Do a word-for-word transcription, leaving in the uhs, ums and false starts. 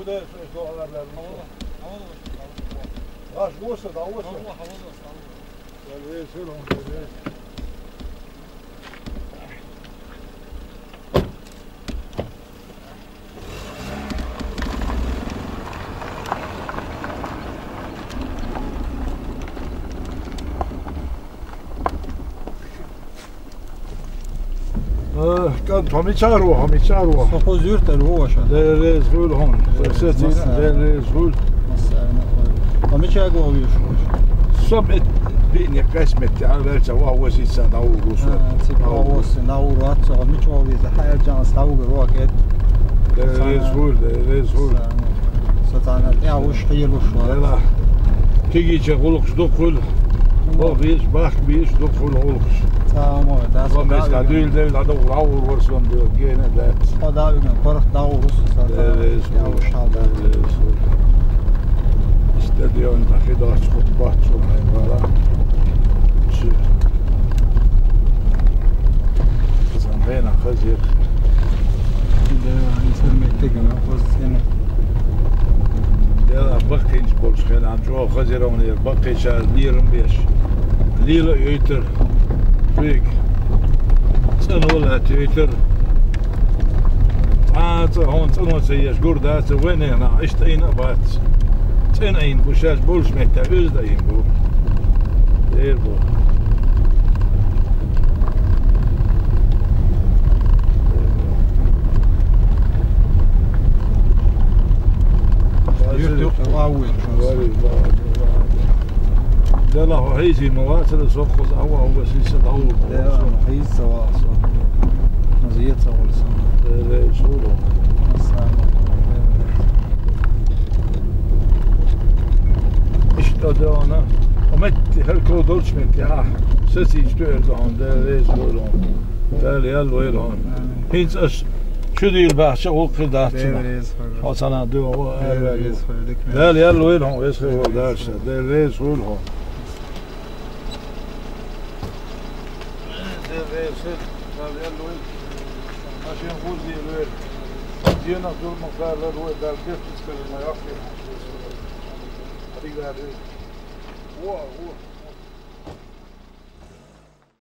Аш оса, да оса. Э, кӀант, хьо мичара ву, хьо мичара ву? Со кхуза юьртара ву, ваша. Дела реза хуьлда хьона. Э, Сесина, массарна. Дела реза хуьлда. Массарна хуьлда. Хьо мичара ву веш, ваша? Со метта биъни кхаьча метте, а ваьлча ваха васица дӀавур ву со. А, цига ваха васица дӀавур вац, хьо мича ву веза, хьаьржанас дӀавугар ваха кӀет. Дела реза хуьлда, Дела реза хуьлда. Массарна. Со царна тӀехь уш хьелуш вара. Дела. Кегийча гӀулакхаш дукха хуьлу. Бо беш, бахк беш, дукха хуьлу гӀулакхаш. Ца мо, да, со миска дӀавиган дуйла девла, дӀа дукха дӀавур вара сон дуйла, гена дац. Хьо дӀавиган, паргӀат дӀавур ву со, Дела реза хуьлда. Уш хьал да. Дела реза хуьлда. Стадион тӀа хи доцчу хӀума боццул хьайн бала. Ши. Сан хенахь хазира. Да, инсан меттиг ма хоза сена. Дела баккхийнаш болчу хенахь чӀогӀа хазира хьуна, баккхийчара лерам беш. Лела а йойтура. Вуьйга. ЦӀано а лаьттайойтура. Цкъа а цӀа хьуна цӀано ца еш гур дац, вайнехан иштта айна а бац. ЦӀена айна бу, шаьш болчу меттехь оьзда айна бу. Эр бу. Юьртахь а вуьйцуш. Дела, хьо хьийзий ма вацара, со кхуза а ваха, васица дӀавур ву. Дела, хьийза ца ваха со. Ма зен ца волу со. Дела, суро. Сан. Иштта дона, метте, хӀара ков долчу метте, ахь сацийча тоьар ду хьуна, Дела реза хуьлда хьуна. Дала ял вайла хьуна. ХӀинца аш чу дийла баьхча, гӀуллакх хир дац цунах. Дела реза хуьлда. Хьо цхьана дуьйна гӀо аьлла. Дела реза хуьлда, дика мел. Дала ял вайла хьуна, веза хир волу Дала ша. Дела реза хуьлда хьуна. Дела реза хуьлда, Дала ял вайла. Машен гӀур дийла вайла. Зенах зуламах Дала лар вай, Дала кечйица карийна, ма йоккхийла хьуна. Дика Дала вайла. Во, во.